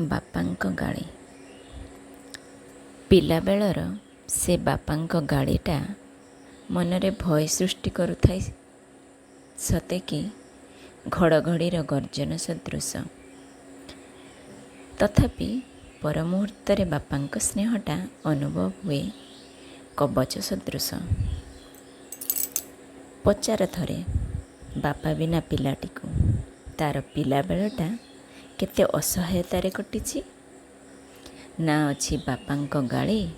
ବାପାଙ୍କ ଗାଳି। ପିଲାବେଳର ସେ ବାପାଙ୍କ ଗାଳିଟା ମନରେ ଭୟ ସୃଷ୍ଟି କରୁଥାଏ, ସତେ କି ଘଡ଼ଘଡ଼ିର ଗର୍ଜନ ସଦୃଶ। ତଥାପି ପରମୁହୂର୍ତ୍ତରେ ବାପାଙ୍କ ସ୍ନେହଟା ଅନୁଭବ ହୁଏ କବଚ ସଦୃଶ। ପଚାର ଥରେ ବାପା ବିନା ପିଲାଟିକୁ, ତା'ର ପିଲାବେଳଟା କେତେ ଅସହାୟତାରେ କଟିଛି। ନା ଅଛି ବାପାଙ୍କ ଗାଳି,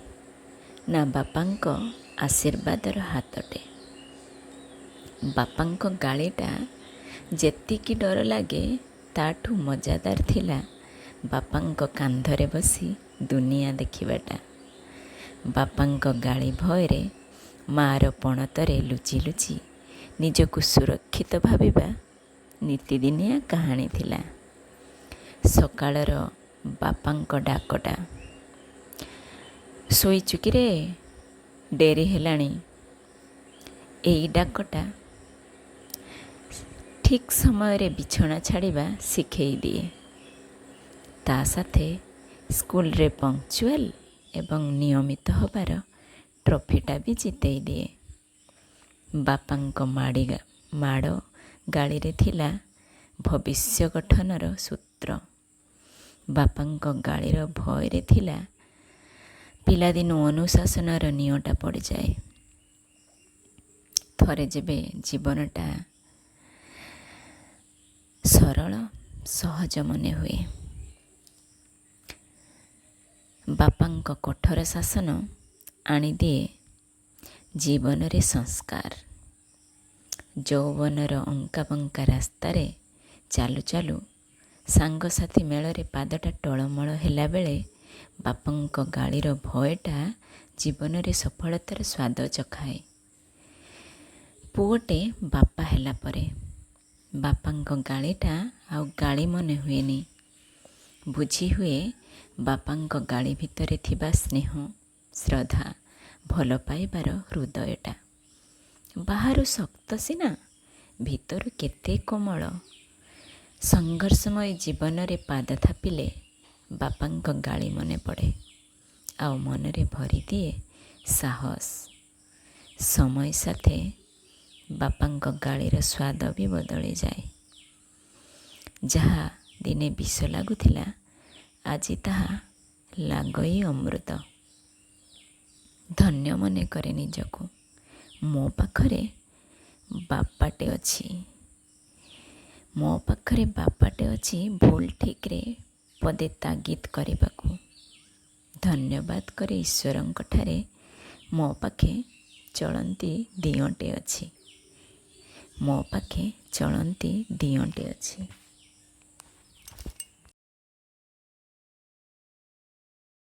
ନା ବାପାଙ୍କ ଆଶୀର୍ବାଦର ହାତଟେ। ବାପାଙ୍କ ଗାଳିଟା ଯେତିକି ଡର ଲାଗେ, ତା'ଠୁ ମଜାଦାର ଥିଲା ବାପାଙ୍କ କାନ୍ଧରେ ବସି ଦୁନିଆ ଦେଖିବାଟା। ବାପାଙ୍କ ଗାଳି ଭୟରେ ମାଆର ପଣତରେ ଲୁଚି ଲୁଚି ନିଜକୁ ସୁରକ୍ଷିତ ଭାବିବା ନିତିଦିନିଆ କାହାଣୀ ଥିଲା। ସକାଳର ବାପାଙ୍କ ଡାକଟା, "ଶୋଇଛୁ କିରେ? ଡେରି ହେଲାଣି।" ଏଇ ଡାକଟା ଠିକ୍ ସମୟରେ ବିଛଣା ଛାଡ଼ିବା ଶିଖେଇ ଦିଏ। ତା ସାଥେ ସ୍କୁଲରେ ପଙ୍କ୍ଚୁଆଲ୍ ଏବଂ ନିୟମିତ ହେବାର ଟ୍ରଫିଟା ବି ଜିତେଇ ଦିଏ। ବାପାଙ୍କ ମାଡ଼ ଗାଳିରେ ଥିଲା ଭବିଷ୍ୟ ଗଠନର ସୂତ୍ର। ବାପାଙ୍କ ଗାଳିର ଭୟରେ ଥିଲା ପିଲାଦିନୁ ଅନୁଶାସନର ନିଅଁଟା ପଡ଼ିଯାଏ। ଥରେ ଯେବେ ଜୀବନଟା ସରଳ ସହଜ ମନେ ହୁଏ। ବାପାଙ୍କ କଠୋର ଶାସନ ଆଣିଦିଏ ଜୀବନରେ ସଂସ୍କାର। ଯୌବନର ଅଙ୍କାବଙ୍କା ରାସ୍ତାରେ ଚାଲୁ ଚାଲୁ ସାଙ୍ଗସାଥି ମେଳରେ ପାଦଟା ଟଳମଳ ହେଲାବେଳେ ବାପାଙ୍କ ଗାଳିର ଭୟଟା ଜୀବନରେ ସଫଳତାର ସ୍ୱାଦ ଚଖାଏ। ପୁଅଟେ ବାପା ହେଲା ପରେ ବାପାଙ୍କ ଗାଳିଟା ଆଉ ଗାଳି ମନେ ହୁଏନି। ବୁଝି ହୁଏ ବାପାଙ୍କ ଗାଳି ଭିତରେ ଥିବା ସ୍ନେହ, ଶ୍ରଦ୍ଧା, ଭଲ ପାଇବାର ହୃଦୟଟା। ବାହାରୁ ଶକ୍ତ ସିନା, ଭିତରୁ କେତେ କୋମଳ। ସଂଘର୍ଷମୟ ଜୀବନରେ ପାଦ ଥାପିଲେ ବାପାଙ୍କ ଗାଳି ମନେ ପଡ଼େ, ଆଉ ମନରେ ଭରିଦିଏ ସାହସ। ସମୟ ସାଥେ ବାପାଙ୍କ ଗାଳିର ସ୍ୱାଦ ବି ବଦଳିଯାଏ। ଯାହା ଦିନେ ବିଷ ଲାଗୁଥିଲା, ଆଜି ତାହା ଲାଗଇ ଅମୃତ। ଧନ୍ୟ ମନେ କରେ ନିଜକୁ, ମୋ ପାଖରେ ବାପାଟେ ଅଛି। ମୋ ପାଖରେ ବାପାଟେ ଅଛି ଭୁଲ ଠିକ୍ରେ ପଦେ ତାଗିଦ କରିବାକୁ। ଧନ୍ୟବାଦ କରେ ଈଶ୍ୱରଙ୍କଠାରେ, ମୋ ପାଖେ ଚଳନ୍ତି ଦିଅଁଟେ ଅଛି। ମୋ ପାଖେ ଚଳନ୍ତି ଦିଅଁଟେ ଅଛି।